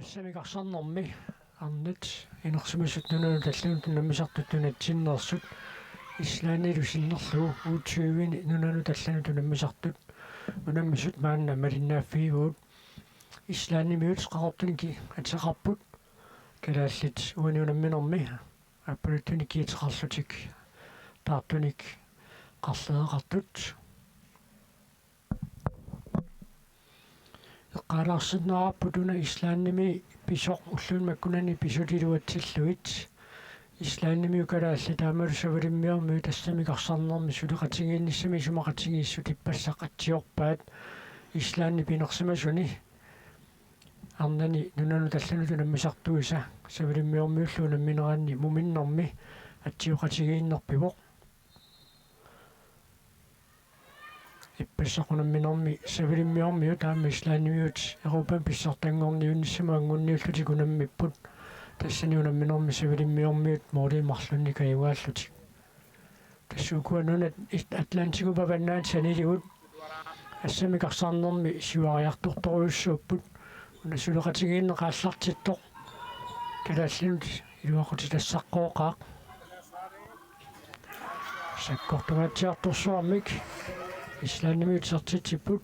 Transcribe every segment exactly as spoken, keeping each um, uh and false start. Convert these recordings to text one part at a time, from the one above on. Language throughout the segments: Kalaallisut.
Assamik arsarnermi arnat inersimasut nunanut allanut unammisartut nunatsinneersut Islandilu sinnerlugu U tyve-ni nunanut allanut unammisartut unammisut maanna malinnaaffigivagut. Islandimiut Qaqortunik ateqarput, kalaallit uani unamminermi aappaluttunik kiateqarlutik taartunik qarlereqartut. Eqqaalaarsinnaavarput una Islandimi pisoq ulluni makkunani pisut iluatsillugit. Islandimiut kalaallit aammalu Savalimmiormiut assamik arsarnermi suleqatigiinnissamik isumaqatigiissut ippassaq atsiorpaat Islandip inersimasuni arnani nunanut allanut unammisartuisa Savalimmiormiullu unammineranni muminnermi atsioqatigiinnerpivoq. Ippassaq unamminermi Savalimmiormiut aamma Islandimiut Europami pissartanngorniunnissamut anguniullutik unammipput. Tassani unamminermi Savalimmiormiut målimi marlunnik ajugaallutik. Tassa ukua nunat Is-, Atlantikup avannaani saniligut assamik arsarnermi siuariartortorujussuupput. Una suleqatigiinneq aallartittoq kalaallinut iluaqutitassaqquuqaaq. Sakkortungaatsiartorsuarmik Islandimiut isertitsipput.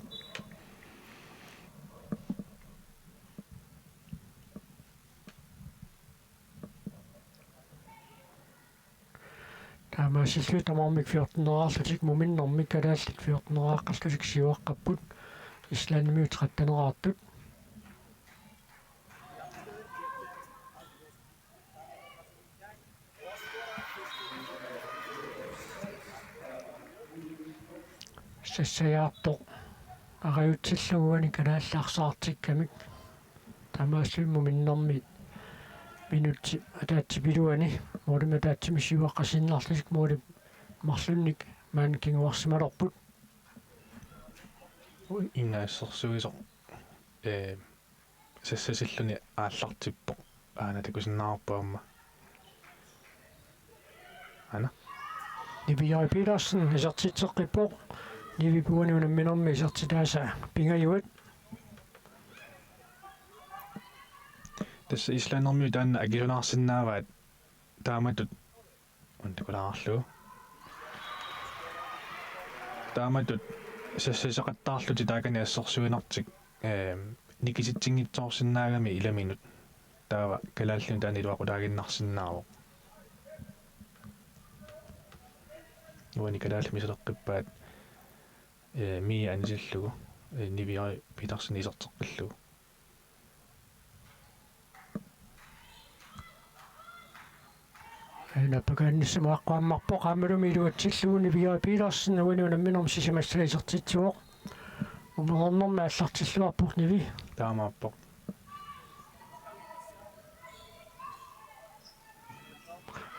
Taamaasilluni tamarmik fjorteneraarlutik muminnermi kalaallit fjorteneraqqallutik siuaqqapput, Islandimiut tretteneraartut. Sassajaartoq arajutsillugu uani kalaallit arsaartikkamik. Taamaasilluni muminnermi minutsit ataatsip iluani målimi ataatsimut siuaqqasiinnarlutik målip marlunnik maanna kinguarsimalerput. Ui, ingaassersuisoq, ee, sassasilluni aallartippoq. Aana takusinnaavarput aamma. Aana. Nivi J. Petersen isertitseqqippoq. Nivip uani unamminermi isertitaasa pingajuat. Tassa Islandermiut taanna akisunaarsinnaavaat taamatut untukulaarlugu. Taamatut sassaseqattaarlutik taakani assersuinertik, eem, nikisitsinngitsoorsinnaagami ilaminut. Taava kalaallinut taanna iluaqutaaginnarsinnaavoq. Uani kalaallit misaleqqippaat, ee, Mia anisillugu, ee, Nivi J. Petersen iserteqqillugu. Ee, nappakaannissamut aqqut ammarpoq aammalumi iluatsillugu Nivi J. Petersen uani unamminermi sisamassaa isertitsivoq. Umereernermi aallartilluarpoq Nivi. Taamaappoq.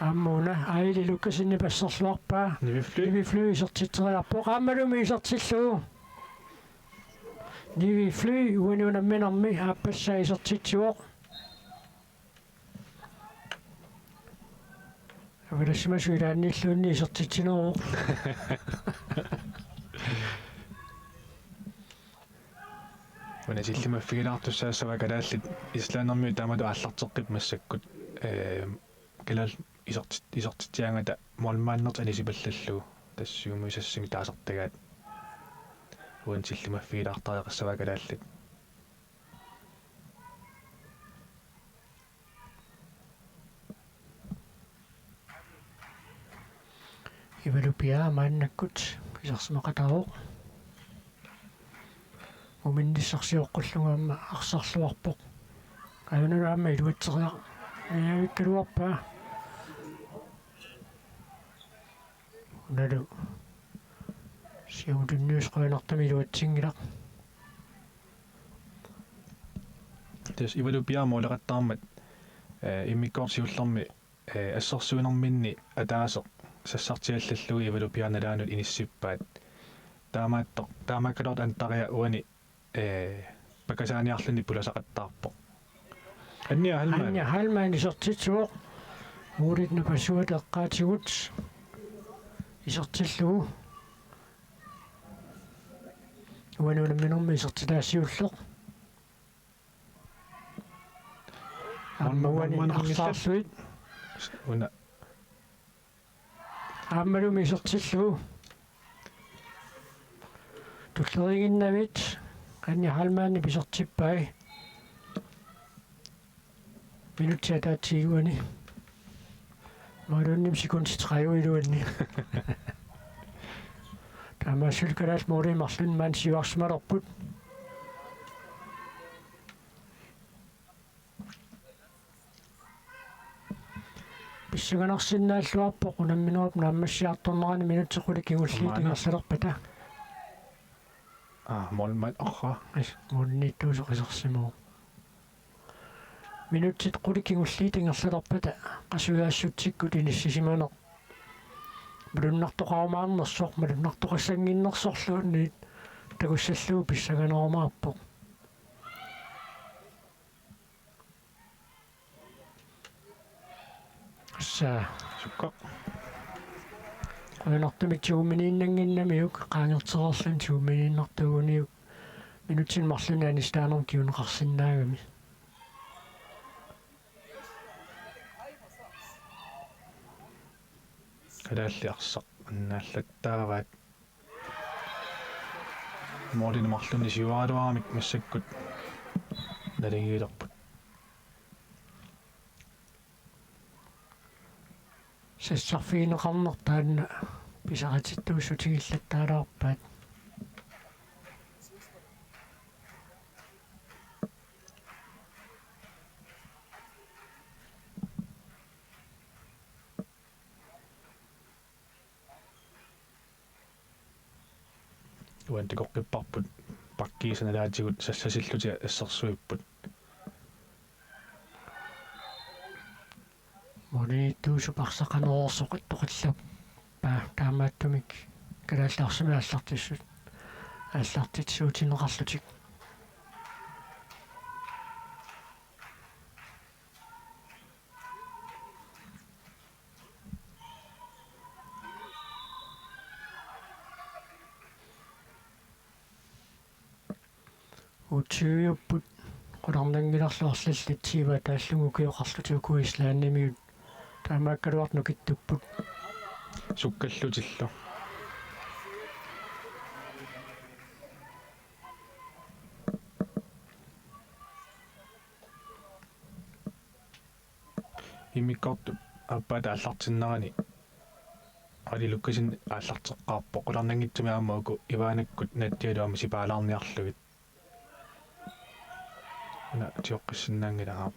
Aamma una Aili Lukassenip asserluarpaa. Nivi Fly. Nivi Fly isertitseriarpoq aammalumi isertillugu. Nivi Fly uani unamminermi aappassaa isertitsivoq. Avalassimasut ilaanniilluunniit isertitsineruvoq. Una sillimaffigilaartussaassavaa kalaallit Islandermiut taamatut aallarteqqipput massakkut, ee, kalaallit isertit-, isertitsigaangata målmandertik anisipallallugu tassa siumut sassamik taasartagaat. Uani sillimaffigilaartariaqassavaa kalaallit. Ivalu Piaa maannakkut isersimaqataavoq. Muminnissaq sioqqullugu aamma arsarluarpoq. Aajuna aamma iluatseriaq. Ajavikkaluarpaa. Unalu siumut tunniusoq qujanartumik iluatsinngilaq. Tassa Ivalu Piaa måleqattaarmat, ee, immikkoortoq siullermi, ee, assersuinerminni ataaseq sassartiallallugu Ivalu Piaa nalaanut inissippaat. Taamaattoq, taamaakkaluartoq Antaria uani, ee, pakasaaniarluni pulasaqattaarpoq. Anja Heilmann. Anja Heilmann isertitsivoq. Målit napassuat eqqaatigut isertillugu. Uani unamminermi isertitaasiulleq. Aamma uani arsaarlugit. Una. Aammalumi isertillugu. Tulleriiginnavit Anja Heilmannip isertippai. Minutsit ataatsip iluani. Maluunnim sekundit tredive iluanni. Taamaasilluni kalaallit målini marlunnik maani siuarsimalerput. Pissanganarsinnaalluarpoq unamminerup naammassiartornerani minutsit qulit kingulliit ingerlalerpata. Aa, målmand, aha. As, målimiittuusoq isersimavoq. Minutsit qulit kingulliit ingerlalerpata qasujaassutsikkut inissisimaneq malunnartoqarumaarnersoq, malunnartoqassannginnersorluunniit takussallugu pissanganarumaarpoq. Assa. Sukka. Qujanartumik tuuminiinnannginnamiuk, qaangertereerluni tuuminiinnartuuguniuk. Minutsinik marlunnik anistaanermut kinguneqarsinnaagami. Kalaallit arsaq annaallattaavaat. Målini marlunnik siuaraluaramik massakkut naligiilerput. Sassarfigineqarneq taanna pisaqatittuussutigilaattaalaarpaat. Uani takoqqipparput, bakkiisa nalaatigut sassasillutik assersuipput. Målimiittuusoq arsaq qanoq ersoqartoqarluni. Taamaattumik kalaallit arsamik aallartissut, aallartitsisuutigineqarlutik. Utsiujupput qularnanngilarlu arlallit, Tiva taallugu ukioqarlutik uku Islandimiut. Taamaakkaluartoq nukittupput. Sukkallutillu. Immikkoortup aappaata aallartinnerani Ali Lukassen aallarteqqaarpoq, qularnanngitsumik aamma uku Ivanakkut Nadialu aamma sipaalaarniarlugit. Una tioqqissinnaanngilaq.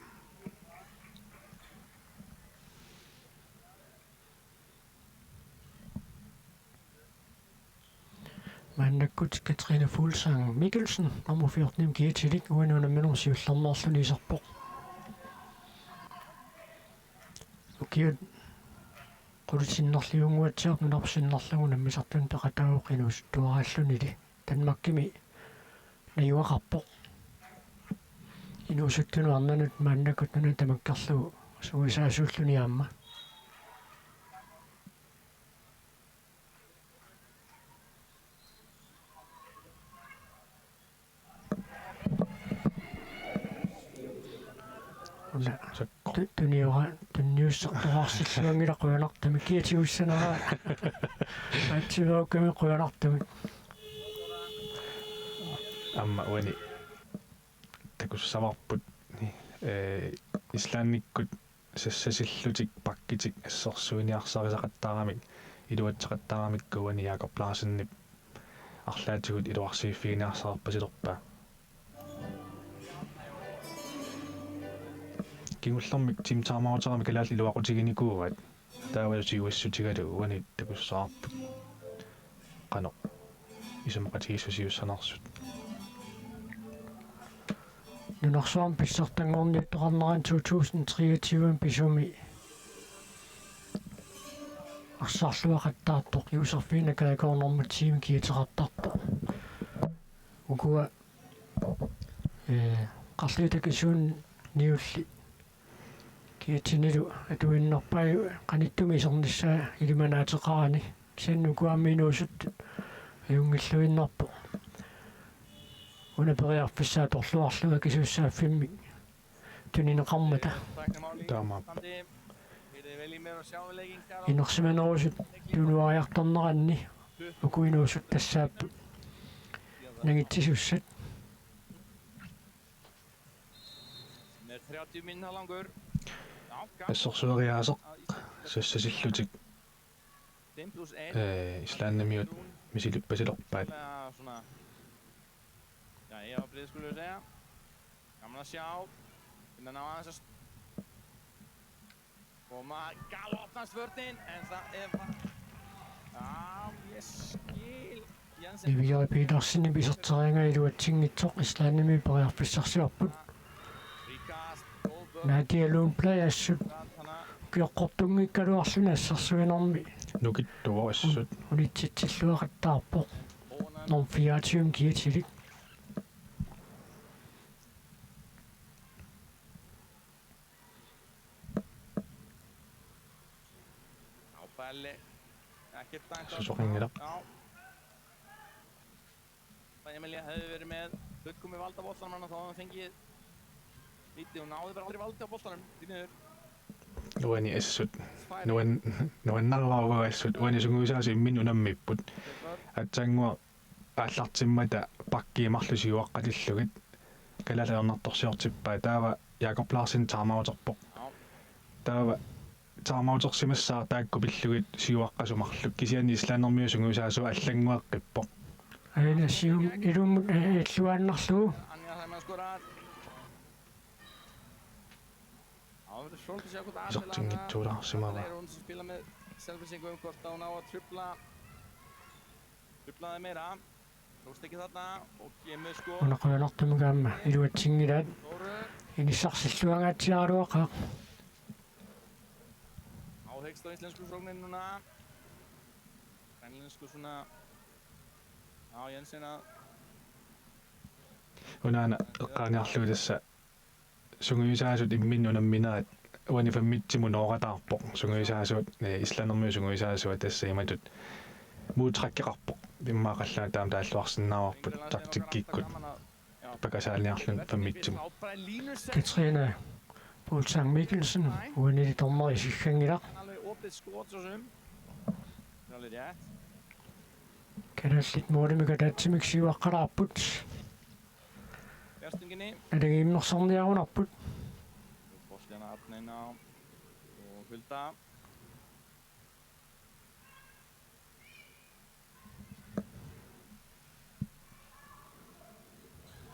Maannakkut Katrine Fuglsang Mikkelsen, nummer fjorten, kiatilik, uani unamminermi siullermeerluni iserpoq. Ukiut qulit sinnerliunnguatsiarput nunarput sinnerlugu unammisartunut peqataavoq inuusuttuaraallunili. Danmarkimi najugaqarpoq. Inuusuttunut arnanut maannakkut nunat tamakkerlugu sungiusaasuulluni aamma. Una. Sakko. Tu-, tuniora-, tunniussartoqarsilluanngilaq, qujanartumik kiatiussanera. Atsiverukkami qujanartumik. Aamma uani takussavarput, eh, Islandikkut sassasillutik bakkitik assersuiniarsarisaqattaaramik, iluatseqattaaramikku uani Jakob Larsenip arlaatigut iluarsiiffiginiarsaripasilerpaa. Kingullermik team timeouterami kalaallit iluaqutiginikuuaat. Taava siuassutigalugu uani takussavarput qanoq isumaqatigiissusiussanersut. Nunarsuarmi pissartanngorniuttoqarnerani to tusind treogtyve pisumi arsarluaqattaartoq Josefine Kajgaardimut team kiateqartartoq. Ukua, eh, qarliutakisuunniulli kiatinilu atuinnarpai qanittumi isernissaa ilimanaateqarani. Kisianni uku aamma inuusuttut ajunngilluinnarpoq. Una periarfissaa torluarlugu akisussaaffimmik tunineqarmata. Taamaappoq. Inersimanerusut tunuariartorneranni uku inuusuttassaapput nangitsisussat. Assersueriaaseq sassasillutik, ee, Islandimiut misilippasilerpaat. Ja, ja, det skulle jeg sige. Gamla sjá. Finna ná aðeins og maður galopnar spurnin, en það er bara, já, ég skil Jensen. Nivi Petersen ipiserterianga iluatsinngitsoq Islandimi periarfissarsiorput. Nadia Lundblad assut ukioqqortunngikkaluarluni assersuinermi nukittuvoq assut unitsitsilluaqattaarpoq. Norm fireogtyve kiatilik. Susoqanngilaq. Emil hefði verið með fullkomið vald á boltanum, annars hefði hann fengið víti og náði bara aldrei valdi á boltanum, því miður. Uani assut. Nuan-, nuannaraara assut. Uani sungiusaasoq imminut unammipput. Aatsaannguaq aallartimmata pakki marluk siuaqqatillugit. Kalaallit ajornartorsiortippaat, taava Jakob Larsen timeouterpoq. Taava timeoutersimassaaq taakku pillugit siuaqqasut marluk. Kisianni islandimiut sungiusaasoq allanngueqqippoq. Aina sium ilumut illuaannarlugu. Isertinngitsuulaarsimavaa. Tripla. Tripla meira. Una qujanartumik aamma iluatsinngilaat. Inissarsilluangaatsiaraluaqaaq. Á Hekstad íslensku sóknin núna. Grænlensku svona. Á Jensen. Unaana eqqaaniarlugu tassa sungiusaasut imminnut unamminerat uani femmitsimut nooqataarpoq. Sungiusaasut, eh, islandimiut sungiusaasut tassa imatut modtrækkeqarpoq. Immaqa qallunaat taama taalluarsinnaavarput taktikkikkut. Pakasaaliarluni femmitsimut. Katrine Fuglsang Mikkelsen, uanili dommeri isikkanngilaq. Kalaallit målimik ataatsimik siuaqqalaarput. Nalagiimmersorniarunarput.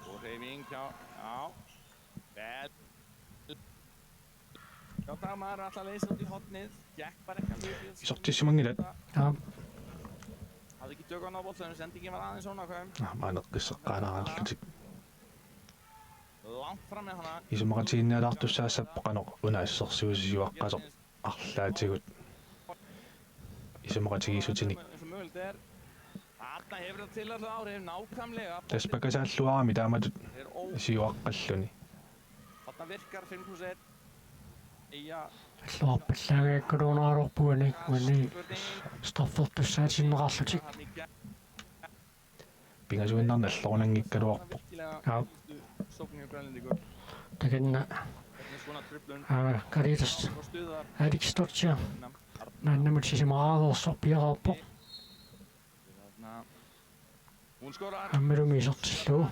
God hreyfing hjá, já. Vel. Já, Dagmar ætlar að leysa út í hornið. Gekk bara ekki alveg upp í Isertissimanngilat. Já. Hafði ekki tök á ná boltanum, sendingin var aðeins ónákvæm. Ah, maanna qisseqqaanarlutik. Langt fram með hana. Isumaqatiginnialaartussaassappat qanoq una assersuisut siuaqqasoq arlaatigut. Isumaqatigiissutinik. Eins og mögulegt er. Tassa pakasaalluarami taamatut siuaqqalluni. Alluarpallaangaakkaluarneqarpugut uani straffertussaatinneqarlutik. Pingasuinnarni allorunanngikkaluarpoq. Aap. Takanna. Aa, Karitas. Alex Dodger. Maannamut sisamaqareersoq piareerpoq. Aammalumi isertillugu.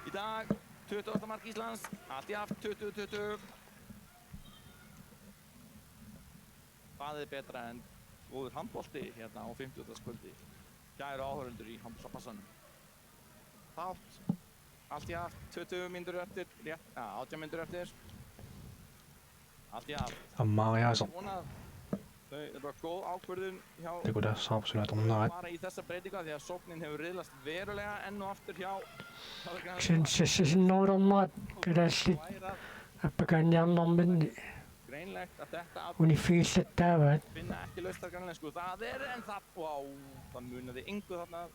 Í dag, tuttugasta mark Íslands, allt í allt tuttugu tuttugu. Báðir betra en góður handbolti á fimmtudagskvöldi. Kæru áhorfendur í handboltabassanum. Fátt. Allt í allt tuttugu mínútur eftir, rétt, ja, átján mínútur eftir. Allt í allt. Ammariaaseq. Vona, eh, bara góð ákvörðun hjá Takutassaarput suna atornerat. Fara í þessa breytingu af því að sóknin hefur riðlast verulega enn og aftur hjá. Kisianni sassarsinnaanerat kalaallit appakaanniarnerminni. Greinlegt, ja, uniffigillattaavaat. Finna ekki lausn á grænlensku. Wow, munaði engu þarna.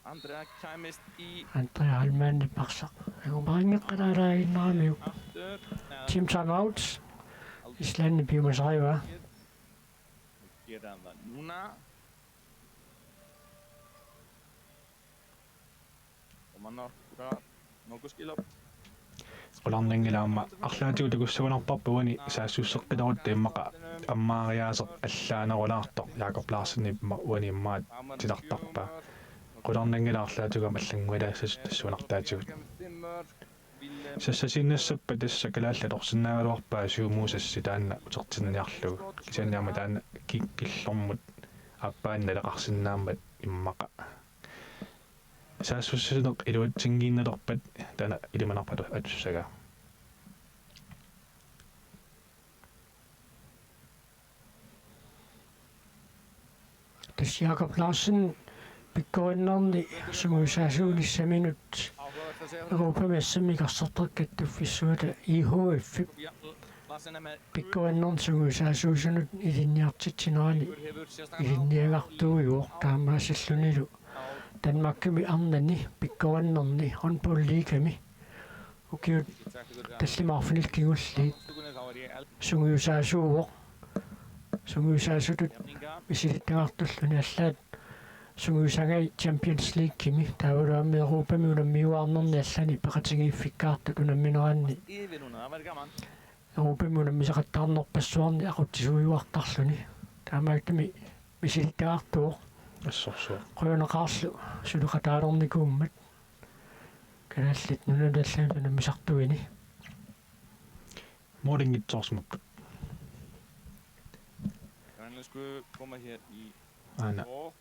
Andrea kæmist í. Andrea Hallmann parsaq. Angumarinngikkalaalaaginnaramiuk. Aftur. Team timeout. Islandi piumasarivaa. Gerir hann núna. Og maður nokkur, nokkur skil á. Qularnanngilaq aamma arlaatigut takussagunarparput uani saassusseqqilerutta immaqa ammaariaaseq allaanerulaartoq Jakob Larsenip immaqa uani immaqa titartarpaa. Qularnanngilaq arlaatigut aamma allannguilaassasut tassuunartaatigut. Sassasiinnassappat tassa kalaallit atorsinnaagaluarpaat Siumuusassi taanna utertinniarlugu. Kisianni aamma taanna ki-, killormut aappaanni naleqarsinnaammat immaqa. Saassussineq iluatsinngiinnalerpat taanna ilimanarpoq atu-, atussagaa. Tassa Jakob Larsen pikkorinnerni sungiusaasuunissaminut Europamessermi karsartakkattuffissuata I H F-ip pikkorinnerni sungiusaasuusunut ilinniartitsinerani ilinniagartuujuvoq taamaasillunilu Danmarkimi arnani pikkorinnerni håndboldligami ukiut tallimaarfinillit kingulliit sungiusaasuuvoq. Sungiusaasutut misilittagartulluni allaat sungiusagai Champions Leaguemi taavalu aamma Europami unammiuaarnerni allani peqatigiiffikkaartut unammineranni Europami unammisaqattaarnerpassuarni aqutsisuujuartarluni. Taamaattumik misilittagartuuvoq. Assorsuaq. Qujanaqaarlu suleqataalernikuummat. Kalaallit Nunaanni allanut unammisartuini. Målinngitsoorsimapput. Grønlandskud kommer her i Aana. År.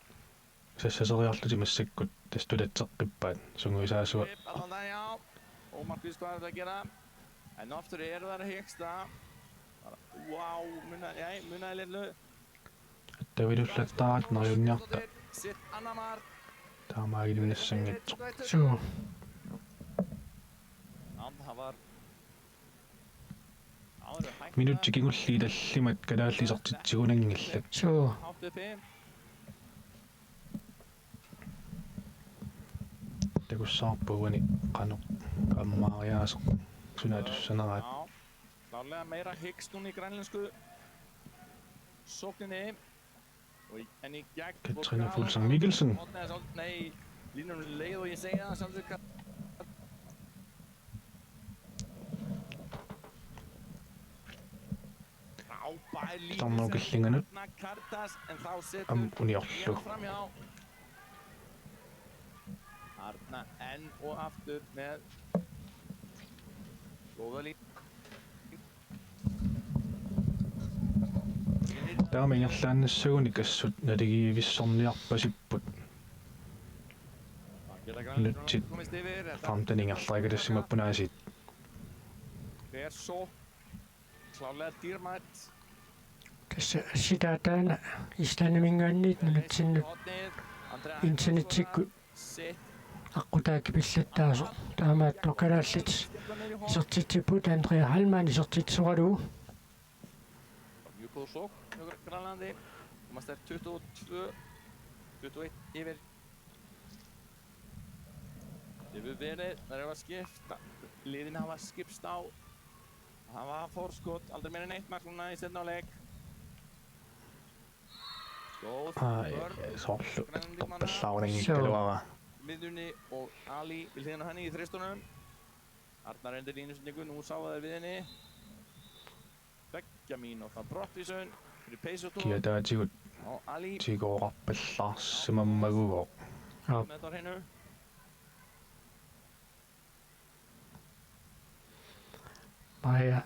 Sassaseriarlutik massakkut tassa tulatseqqippaat sungiusaasuat. Allan der, ja. Og Markus Skjær, der gælder. Han ofte er der, der hekster. Wow, men nej, men er lidt lø. Attavilullattaaraat neriunniarta. Sit Anamar. Taamaaginnassanngitsoq. Suu. Anamar. Minutsit kingulliit tallimat kalaallit isertitsigunanngillat. Suu. Takussavarput uani qanoq ammaariaaseq suna atussaneraat. Klárlega meira hikstun í grænlensku sókninni. Og í, en í gegn. Katrine Fuglsang Mikkelsen. Nei, línur um leið og ég segi það sjálfsögðu. Frábær lítill Tammo sem Killinganut. Kartas, en þá setur Am uniorlu. Fram hjá. Arna enn og aftur með góða línu. Taama ingerlaannassagunik assut naligiivissorniarpasipput. Minutsit femten ingerlarigalussimapput aasiit. Klárlega dýrmæt. Tassa assitaataana Islandiminngaanniit nunatsinnut internettikkut aqqutaa kipillattaasoq. Taamaattoq kalaallit isertitsipput, Andrea Hallmann isertitsisoralugu. Mjög góð sókn hjá Grænlandi. Komast er tuttugu og tvö, tuttugu og eitt yfir. Hefur verið, þær hafa skipt, liðin hafa skipst á. Hafa forskot, aldrei meira en eitt mark núna í seinna hálfleik. Góð Ai, vörn. Ai, sorlu. Grænlendingamanna. Doppelláning Sure. Miðjunni og Ali við hliðina á henni í þristunum. Arnar undir línusetningu, nú sá það við henni. Tveggja mínútna brottvísun fyrir peysutúr. Kiataatigut Og Ali. Tigooqqallaarsimammagu. Aap. Með á hreinu. Maja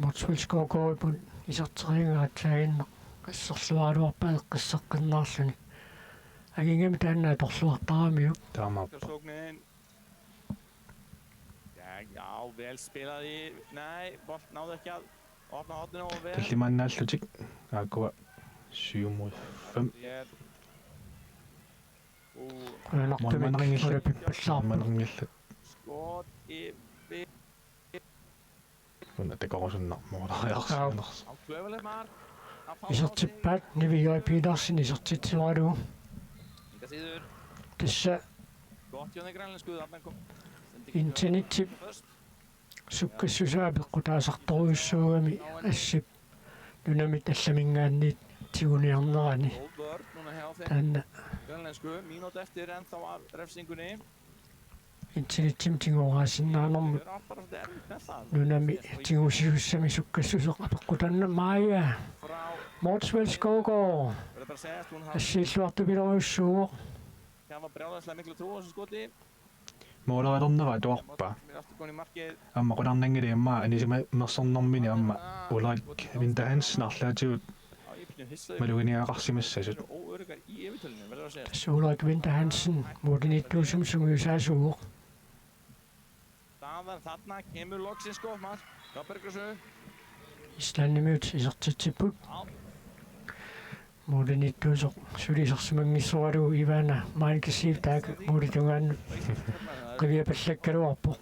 Motzfeldt Skovgaardip iserteriagaa aatsaannguaq asserluaraluarpaa eqqisseqqinnaarluni. Angigami taanna atorluartaramiuk. Taamaappoq. Sóknin. Ja, já, vel spilað í, nei, bolt náði ekki að opna horninu og vel. Tallimaannaallutik aakkua syv mod fem. Hér. Ú, Qujanartumik Målmanderingillat. Ulapippallaarput. Målmanderingillat. Skot yfir. Kun takorusunnarpoq. Aap. Á, klaufalegt mark. Isertippaat Nivi J. Petersen isertitsisoralugu. Engu síður. Tassa Gott hjá þeim grænlensku, þarna kom. Internetip sukkassusaa peqqutaasartorujussuugami assip nunamit allaminngaanniit tiguniarnerani. Góð vörn núna hjá þeim. Taanna. Grænlensku, mínútu eftir ennþá af refsingunni. Internetsimut tiguaraasinnaanermut nunami tigusisussamik sukkassuseq apeqqutaannarpoq. Maja Motzfeldt Skovgaard assiilluartupilorujussuuvoq. Moolerilernerat atuarpaa. Aamma qularnanngilaq aamma anisimanersornermini aamma Ulrik Winther Hansen arlaatigut maluginiagaqarsimassasut. Tassa Ulrik Winther Hansen mooliniittuusummik sungiusaasuuvoq. Staðan, þarna kemur loksins gott mark hjá Bergersö. Islandimiut isertitsipput. Mooliniittuusoq suli isersimanngissoralugu Ivana Meinke Siv taakku moolip tungaanut qiviapallakkaluarpoq.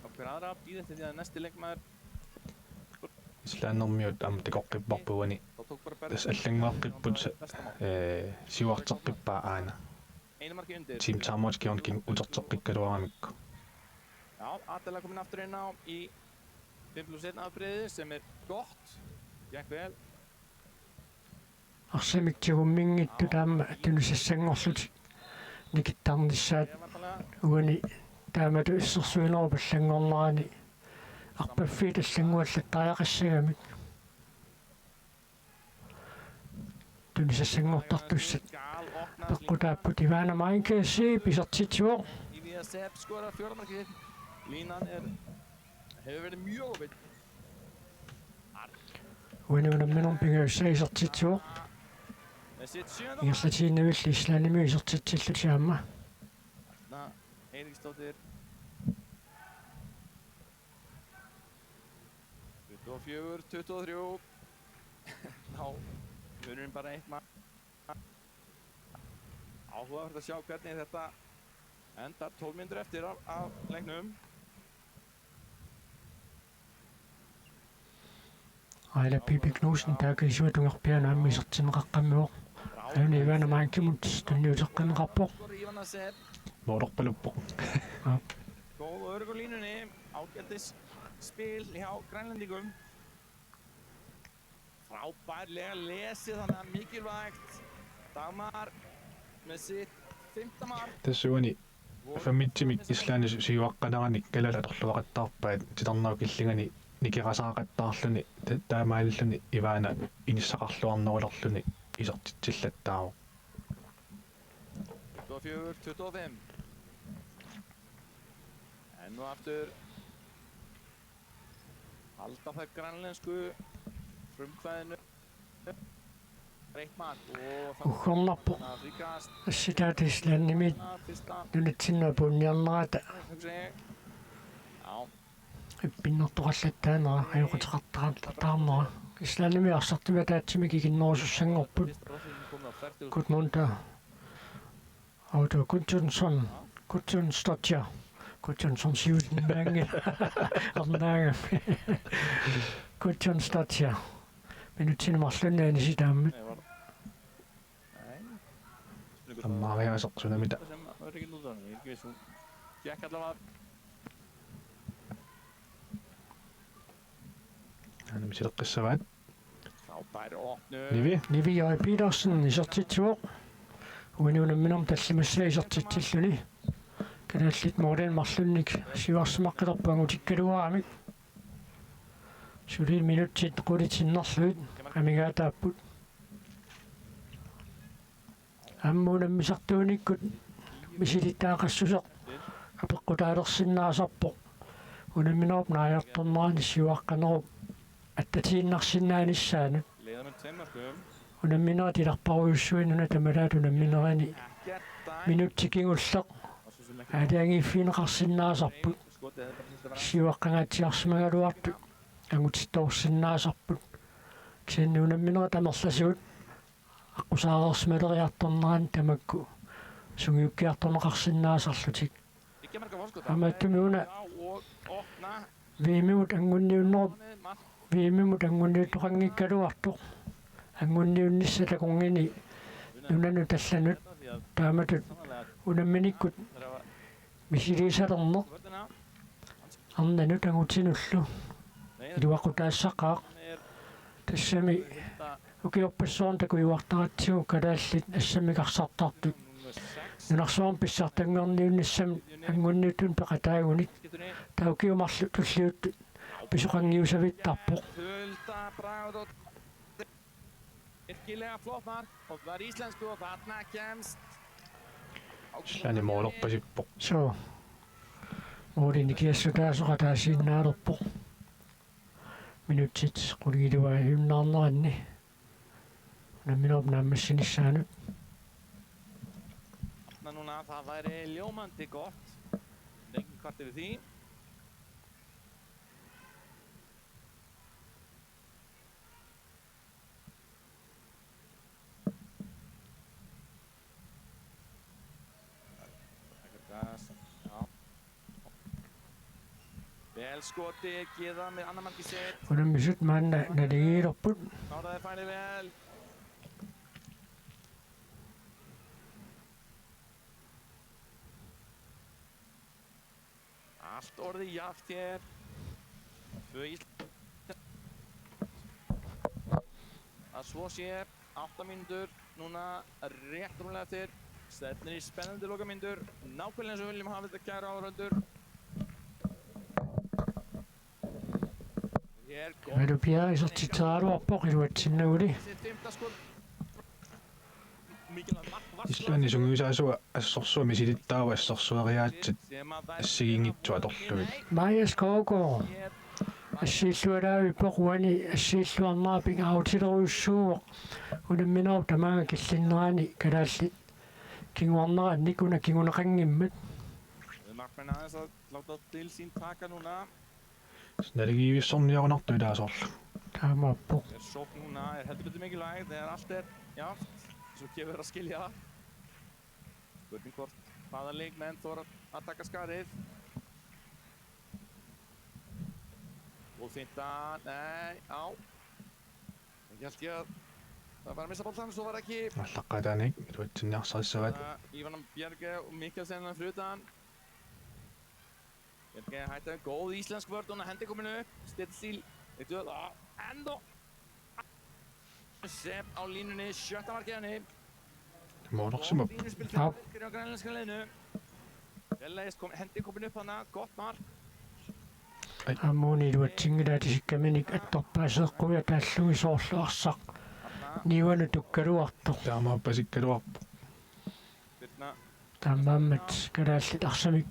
Okkar aðra bíða eftir því að næsti leikmaður. Islandimiut aamma takoqqipparput uani. Tassa allannguaqqipput, ee, siuarteqqippaa aana. Team Timeout kingorna uterteqqikkaluaramikku. Já, Adela komin aftur inn á í fimm plus einn afbrigði sem er gott. Gekk vel. Arsamik tigumminngittut aamma tunisassanngorlutik nikittarnissaat uani taamatut assersuinerup allanngornerani arpaffiit allannguallattariaqassagamik. Tunisassanngortartussat peqqutaapput. Ivana Meinke Siv isertitsivoq. Línan er, hefur verið mjög opin. Uani unamminermi pingajussaa isertitsivoq. Ingerlatiinnarlutillu Islandimiut isertitsillutik aamma. Erna Eiríksdóttir. Tuttugu og fjögur, tuttugu og þrjú. Ná, munurinn bara eitt mark. Áhugavert að sjá hvernig þetta endar. Tólf mínútur eftir af, af leiknum. Aila Pipi Knudsen taakku isuatungerpianut aamma isertinneqaqqammerpoq. Aana Ivana Meinkemut tunniuteqqinneqarpoq. Moororpaluppoq. Aa. Góð og örugg á línunni. Ágætis spil hjá Grænlendingum. Frábærlega lesið, þannig að mikilvægt. Dagmar með sitt fimmta mark. Tassa uani femmittimik Islandip siuaqqanerani kalaallit atorluaqattaarpaat titarnerup killingani nikerasaaqattaarluni ta-, taamaalilluni Ivana inissaqarluarnerulerluni isertitsillattaarpoq. Tuttugu og fjögur, tuttugu og fimm. Enn og aftur halda þær grænlensku frumkvæðinu. Breytt mark og Uggornarpoq. Fríkast. Assitaata Islandimiit. Fyrsta. Nunatsinnut apuunniarnerata. Hugsi. Já. Ippinnartoqallattaanera, ajoquteqartaqattaarnera. Islandimi arsartumi ataatsimik ikinnerusussanngorput. Gudmunda. Auto Gudjonsson, Gudjonsdóttir, Gudjonsson siusinnaanngilaq. Arnaagami. Gudjonsdóttir. Minutsini marlunni anisitaammat. Ammaariaaseq sunamita. Aana misileqqissavaat. Nivi. Nivi J. Petersen isertitsivoq. Uani unamminermi tallimassaa isertitsilluni. Kalaallit målinik marlunnik siuarsimaqqilerput angutikkaluaramik. Suli minutsit qulit sinnerlugit amigaataapput. Aamma unammisartuunikkut misilittagaqassuseq apeqqutaalersinnaasarpoq. Unamminerup naajartornerani siuaqqanerup attatiinnarsinnaanissaanut. Unamminerit ilarparujussuit nuna tamalaat unamminerini minutsit kingulleq aalajangiiffigineqarsinnaasarput. Siuaqqangaatsiarsimagaluartut angutittoorsinnaasarput. Kisianni unamminerit amerlasuut aqqusaareersimaleriartornerani tamakku sungiukkiartorneqarsinnaasarlutik. Aamma tamatumuuna V M-imut anguniunnerup, V M-imut anguniuttoqanngikkaluartoq. Anguniunnissaq takunngini nunanut allanut taamatut unamminikkut misiliisalerneq arnanut angutinullu iluaqutaassaqaaq. Tassami ukiorpassuarni takujuartaratsigu kalaallit assammik arsartartut Nunarsuarmi pissartanngorniunnissamut angunniuttunut peqataagunik. Taava ukiut marluk tulliuttut pisoqanngiusavittarpoq. Virkilega flott mark og var íslensku og þarna kemst Islandimik målerpasippoq. Suu. Målini kiassutaasoq ataasiinnaalerpoq. Minutsit qulingiluaajunnaarneranni. Unamminerup naammassinissaanut. Núna, núna, það væri ljómandi gott. Engin kvart yfir því. Ekkert gas. Já. Vel skotið, Gyða, með annað markið sitt. Unammisut maanna naligiilerput. Kláraði færið vel. Allt orðið jafnt hér. Tvö Ísland. Að svo sé, átta mínútur núna rétt rúmlega eftir. Stefnir í spennandi lokamínútur. Nákvæmlega eins og við viljum hafa þetta, kæru áhorfendur. Hér kom Ivalu Piaga isertitseriaraluarpoq iluatsinnaguli. Sitt fimmta skot. Mikilvægt mark Vatnsdals. Islandi sungiusaasua assorsuaq misilittaava assorsueriaatsit assigiinngitsut atorlugit. Maja Skovgaard assiillualaavippoq, uani assiilluarnera pingaarutilerujussuuvoq. Unamminerup tamaanga killinnerani kalaallit kinguarnerannik una kinguneqanngimmat. Markmann aðeins láta til sín taka núna. Naligiivissorniarunartoq ilaa soorlu. Taamaappoq. Er sókn núna, er heldur betur mikilvæg, er allt er jafnt, eins og gefur að skilja. Spurning hvort hvaða leikmenn þora að taka skarið. Og finta, nei, á. Ekki held ég, að var bara missa boltan, svo var ekki. Allaqqatanik, iluatsinniarsarissavaat. Ívan Bjarke og Mikkelsen hann frutan. Bjarke hætti, góð íslensk vörn, hún hendi komin upp. Stettil, eitt tvö, á, enda. Sepp á línunni, sjötta markið henni. Mótorsimma. Fínu spil, á grænlenska liðinu. Vel leyst, kom, hendi komin upp hana, gott mark. Aamma una iluatsinngilaq, atisikkaminnik attorpaaseeqquja taallugit soorlu arsaq niuanut tukkaluartoq. Taamaappasikkaluarpoq. Birna. Taamaammat kalaallit arsamik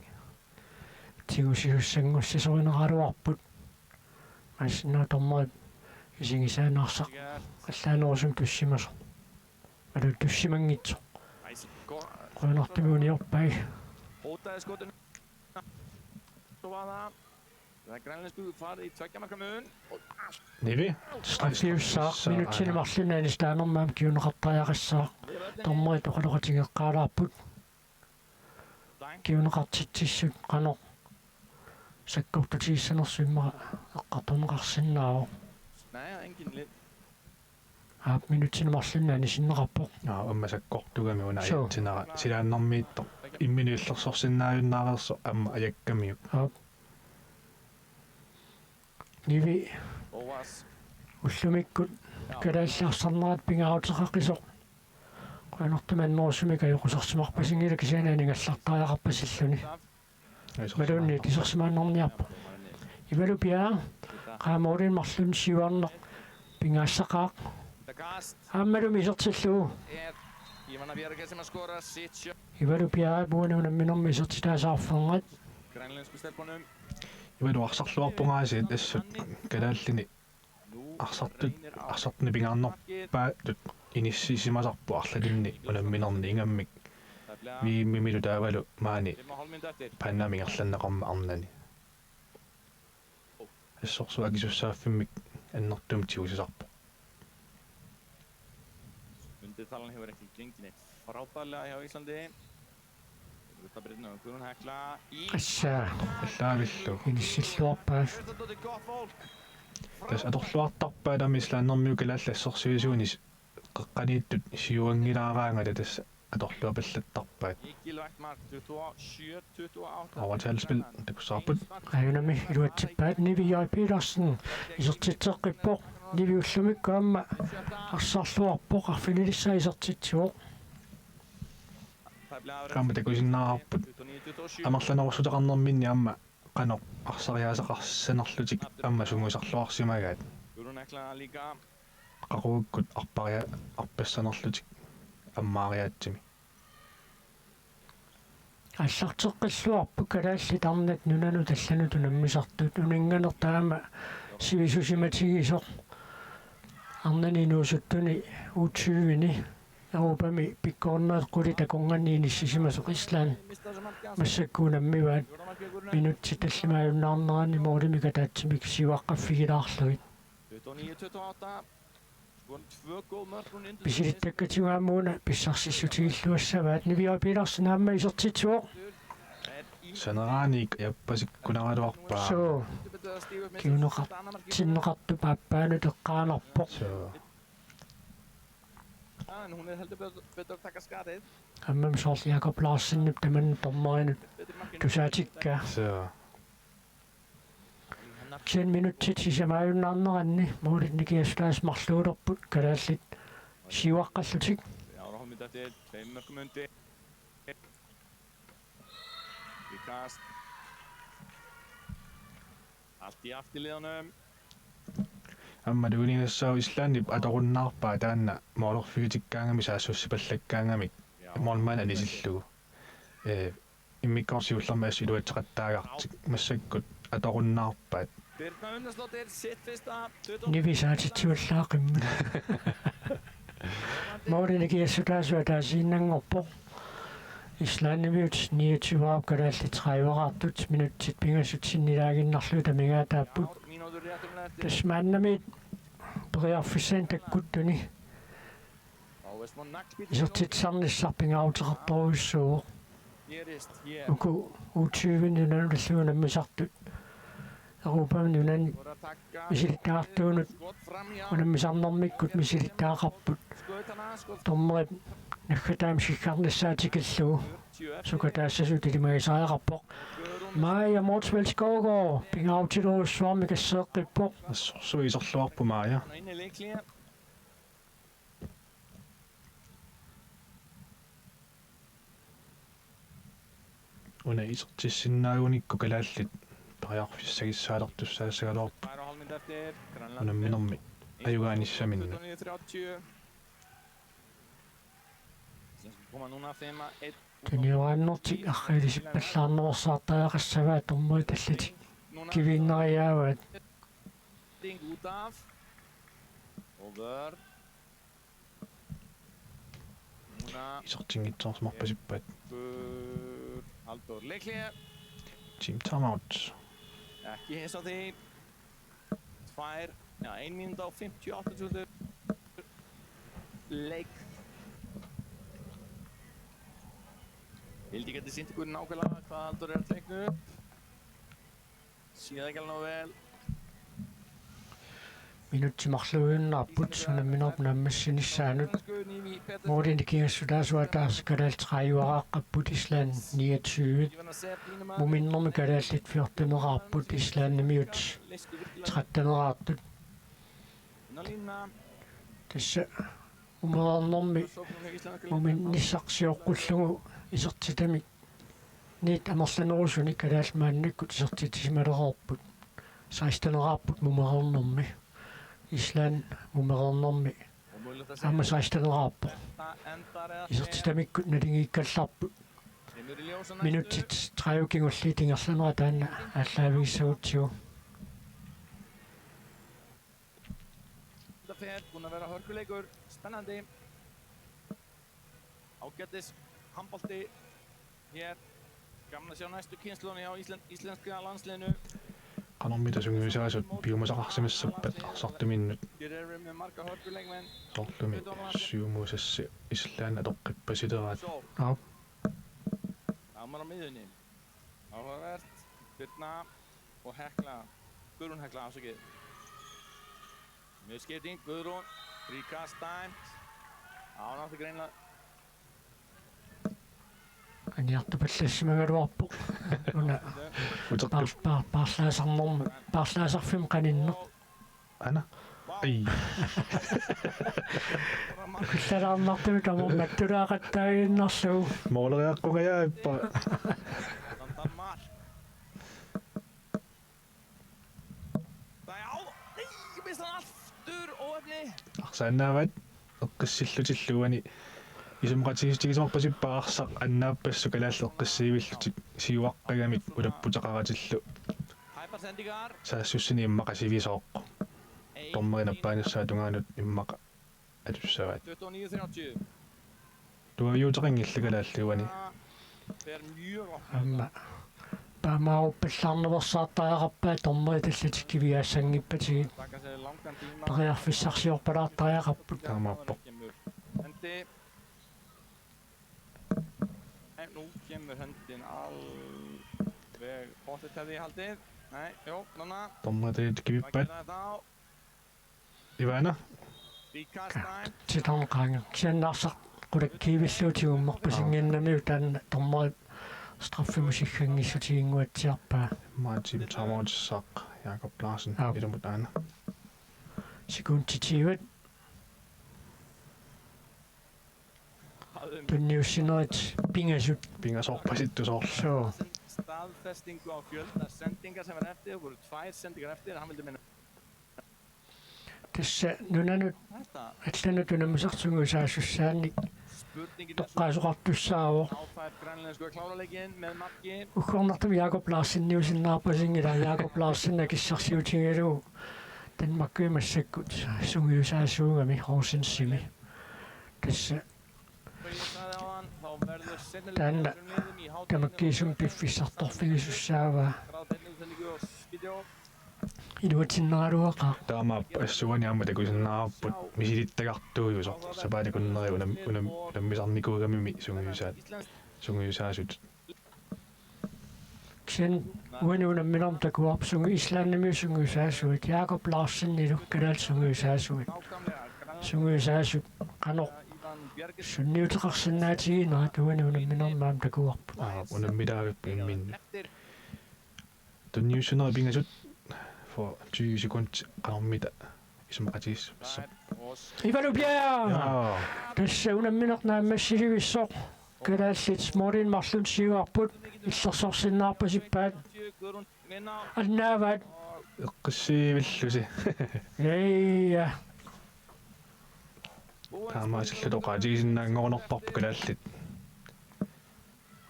tigusisussanngortitsisorineraluarput. Maanna dommerip isigisaaneq arsaq allaanerusumik tussimasoq. Imaluunniit tussimanngitsoq. Qujanartumik uniorpai. Nivi. Straffiussaaq, minutsini marlunni anissitaanermut aamma kinguneqartariaqassaaq. Dommerit oqaloqatigeqqaalaarput. Kinguneqartitsissut qanoq sakkortutigissanersoq immaqa eqqartorneqarsinnaavoq. Aap, minutsini marlunni anisinneqarpoq. Aa, aamma sakkortugami una ajatsinera silaannarmiittoq. Imminut illersorsinnaajunnaareersoq aamma ajakkamiuk. Aap. Nivi ullumikkut kalaallit arsarnerat pingaaruteqaqisoq. Qujanartumik annerusumik ajoqusarsimarpasinngilaq, kisianni aningallartariaqarpasilluni. Imaluunniit isersimaannarniarpoq. Ivalu Piaga, qaa, målini marlunni siuarneq pingaassaqaaq. Aammalumi isertillugu. Ivalu Piagap uani unamminermi isertitaasoq arfernat. Ivalu arsarluarpoq aasiit assut kalaallini arsartut, arsartuni pingaarnerpaatut inissisimasarput arlalinni unamminerni ingammik V M-imilu taavalu maani Panamap ingerlanneqarmat arnani. Assorsuaq akisussaaffimmik annertuumik tigusisarpoq. Undirtalan hefur ekki gengið neitt frábærlega hjá Íslandi. Guðrún Hekla í Assa. Allaavillu. Inissilluarpaat. Gott fólk. Tassa atorluartarpaat aamma islaannermiut kalaallit assersuisuunik qeqqaniittut siuanngilaaraangata tassa atorluapallattarpaat. Mikilvægt mark, tuttugu og sjö, tuttugu og átta. Overtalspil, takussavarput. Aajunami iluatsippaat, Nivi J. Petersen isertitseqqippoq, Nivi ullumikkut aamma arsarluarpoq, arfinilissaa isertitsivoq. Aamma takusinnaavarput amerlanerussuteqarnerminni aamma qanoq arsariaaseqarsinnarlutik aamma sungiusarluarsimagaat. Qaqugukkut arparia-, arpassanerlutik ammaariaatsimi. Aallarteqqilluarput kalaallit arnat nunanut allanut unammisartut, uninnganertaama sivisusimatigisoq arnani inuusuttuni U tyve-ni Europami pikkorinnerit qulit takornanni inissisimasoq Island massakkut unammivaat minutsit tallimaajunnaarneranni målimik ataatsimik siuaqqaffigilaarlugit. Pisilittakkatigut aamma una pissarsissutigilluassavaat. Nivi Petersen aamma isertitsivoq. Saneraaniit ajappasikkunaraluarpaa. Suu. Kinguneqartinneqartup aappaanut eqqaanarpoq. Suu. Aamma soorlu Jakob Larsenip tamanna dommerinut tusaatikkaa. Suu. Ti minutsit sisamaajunnaarneranni målit nikingassutaasut marluulerput kalaallit siuaqqallutik. Aamma tuniniassagutta Islandip atorunnaarpaa taanna målerfigitikkaangami saassussipallakkaangamik målmand anisillugu. Ee, immikkoortoq siullermik assut iluatseqattaagartik massakkut atorunnaarpaat. Nivi saatitsivallaaqimmat. Målit nikingassutaasut ataasiinnanngorpoq. Islandimiut niogtyve-rput kalaallit tredive-raartut minutsit pingasut sinnilaaginnarlugit amigaataapput. Tassa maannamiit periarfissaani takkuttuni isertitsisarnissaq pingaaruteqartorujussuuvoq. Uku U tyve-ni nunanut allanut unammisartut Europami nunani misilittagaqartuunut unammisarnermikkut misilittagaqarput. Dommerip naggataamik siggarnissaa tikillugu sukataassasut ilimagisariaqarpoq. Maja Motzfeldt Skovgaard pingaarutilerujussuarmik asseeqqippoq. Assorsuaq iserluarpoq Maja. Una isertissinnaagunikku kalaallit periarfissagissaalertussaassagaluarput unamminermi ajugaanissaminnut. Tunioraannertik arriilisippallaarnerusaartariaqassavaat dommerit allatik kiviinnariaavaat. Isertinngitsoorsimarpasippaat. Team timeout. Tvær, ja, ein mínúta og fimmtíu og átta sekúndur. Leik. Vildi geta sýnt ykkur nákvæmlega hvað Halldór er að teikna upp. Sé ekki alveg nógu vel. Minutsit marluunnarput unamminerput naammassinissaanut. Målit nikingassutaasut ataaseq kalaallit tredive-raaqqapput, Island niogtyve. Muminnermi kalaallit fjorten-eraarput, Islandimiut tretten-eraartut. Tassa mumereernermi muminnissaq sioqqullugu isertitamik niit amerlanerusunik kalaallit maannakkut isertitsisimalereerput. Seksten-eraarput mumereernermi. Island mumereernermi aamma seksten-eraarpoq. Isertitamikkut naligiikkallarput. Minutsit tredive kingulliit ingerlanerat taanna aallaavigissagutsigu. Fer, búinn að vera hörkuleikur, spennandi. Ágætis handbolti hér. Gaman að sjá næstu kynslóðina hjá Ísland, íslenska landsliðinu. Qanormita sungiusaasut piumasaqarsimassappat arsartuminnut. Hér erum við marga hörkuleikmenn. Soorlumi siumuusassi Island atoqqippasiteraat. Aap. Dagmar á miðjunni. Áhugavert. Birna og Hekla. Guðrún Hekla, afsakið. Mjög skipting, Guðrún. Fríkast dæmt. Á, hann átti greinilega. Aniartupallassimagaluarpoq. Una. Utertup. Paar-, paar-, paarlaasarnerm-, paarlaasarfimmi qaninneq. Ana. Ai. Ullaarnartut tamarmik mattulaaqattaaginnarlugu. Mooleriaqqungajaappa. Arsaannaavaat eqqissillutillu uani isumaqatigiissutigisorpasippaat arsaq annaappassuit kalaallit eqqissivillutik siuaqqagamik ulapputeqaratillu. Saassussini immaqa sivisooq. Dommeri nappaanissaa tungaanut immaqa atussavaat. Tuaviuteqanngillat kalaallit uani. Aamma taamaappallaarnaveersaartariaqarpaat dommerit allatik kiviaassanngippatigit. Periarfissarsiorpalaartariaqarput. Taamaappoq. Dommerit kivippaat. Ivana. Titarneqaanga. Kisianni arsaq qulakkiivillugu tigummerpasinnginnamiuk taanna dommerit straffimut sikkanngissutiginnguatsiarpaa. Martin Tamautissaaq, Jakob Larsen, aap, ilumut aana. Sekundit tyve. Tunniussinerit pingasut. Pingasoorpasittusoorlu. Suu. Staðfestingu á fjölda sendinga sem er eftir, voru tvær sendingar eftir, hann vildi minna. Tassa nunanut allanut unammisartut sungiusaasussaannik toqqaasoqartussaavoq. Uggornartumik Jakob Larseniusinnaarpasinngilaq, Jakob Larsen akissarsiutigalugu Danmarkimi massakkut sungiusaasuugami Horsensimi. Tassa taanna tamakkiisumik piffissartorfigisussaavaa. Iluatsinnaraluaqaaq. Taamaappoq, assut uani aamma takusinnaavarput misilittagartuujusoq sapaatip akunneri unam-, unam-, unammisarnikuugamimi sungiusaat-, sungiusaasut. Kisianni uani unamminermi takuarput sungi-, Islandimiut sungiusaasuat, Jakob Larsenilu kalaallit sungiusaasuat. Sungiusaasut qanoq sunniuteqarsinnaatiginerat uani unamminermi aamma takuarput. Aap, unammilaavippoq imminnut. Tunniussinerit pingasut for tyve sekund qanormita isumaqatigiissamassapput. Ivalu Bjerre! Jaa. Tassa unammineq naammassilivissoq. Kalaallit målinik marlunnik siuarput, illersorsinnaarpasippaat. Annaavaat. Eqqissivillusi. Jaa. Taamaasilluta oqaatigisinnaanngorunerparput kalaallit.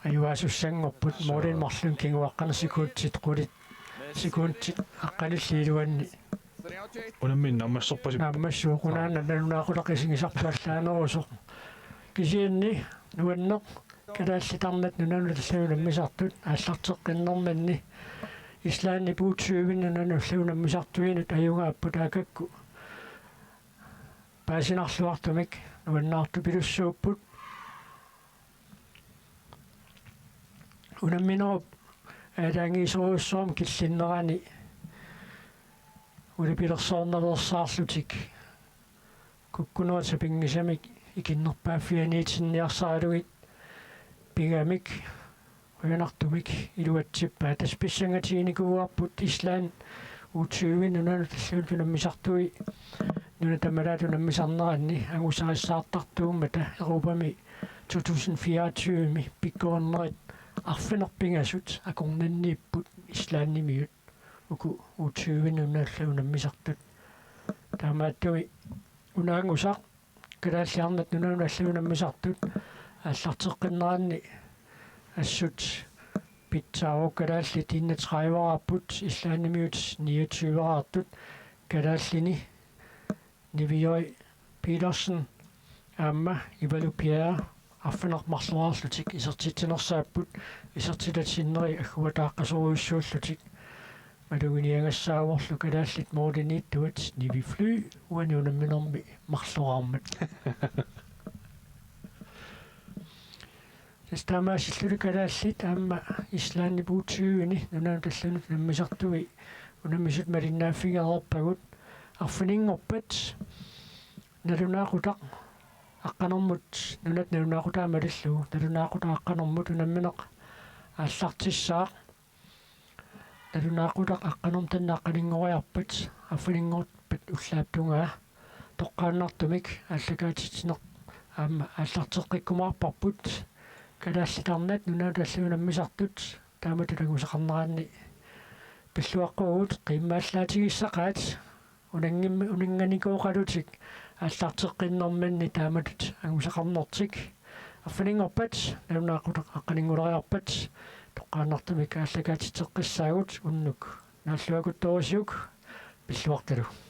Ajugaasussanngorupput, aap, målinik marlunnik kinguaqqanik sekundit qulit, sekundit aqqanillit iluanni. Unammineq naammassorpasippoq. Naammassuuq, unaana nalunaaqutaq isigisarput allaanerusoq. Kisianni nuanneq kalaallit arnat nunanut allanut unammisartut aallarteqqinnerminni Islandip U tyve nunanut allanut unammisartuinut ajugaapput, taakku paasinarluartumik nuannaartupilussuupput. Unamminerup aalajangiisorujussuarmik killinnerani ulipilersoornaveersaarlutik kukkunerit sapinngisamik ikinnerpaaffianiitinniarsaralugit pigamik qujanartumik iluatsippaat. Tassa pissangatiginikuuarput Island U tyve nunanut allanut unammisartui nunat tamalaat unammisarneranni angusarissaartartuummata Europami to tusind fireogtyve-mi pikkorinnerit arfineq-pingasut akornanniipput Islandimiut uku U tyve nunanut allanut unammisartut. Taamaattumik una angusaq kalaallit arnat nunanut allanut unammisartut aallarteqqinneranni assut pitsaavoq, kalaallit enogtrediveraarput, Islandimiut niogtyveraartut, kalaallini Nivioj Petersen aamma Ivalu Bjerre arfineq-marloriarlutik isertitsinersaapput, isertitatit sinneri agguataaqqasorujussuullutik. Maluginiagassaavorlu kalaallit måliniittuat Nivi Fly uani unamminermi marloraarmat. Tassa taamaasilluni kalaallit aamma Islandip U tyve-ni nunanut allanut unammisartui unammisut malinnaaffigereerpagut. Arfininngorpat nalunaaqutaq aqqanermut, nunat nalunaaqutaa malillugu, nalunaaqutaq aqqanermut unammineq aallartissaaq. Nalunaaqutaq aqqanermut taanna aqqaninngoriarpat arfininngorpat ullaap tungaa toqqaannartumik aallakaatitsineq aamma aallarteqqikkumaarparput. Kalaallit Arnat, Nunat Allanut Unammisartut taamatut angusaqarneranni pilluaqquagut, qiimmaallaatigiissaqaat, unanngim-, unannganikooqalutik aallarteqqinnerminni taamatut angusaqarnertik. Arfininngorpat, nalunaaqutaq aqqaninnguleriarpat, toqqaannartumik aallakaatitseqqissaagut unnuk naalluakuttorisiuk, pilluartalu.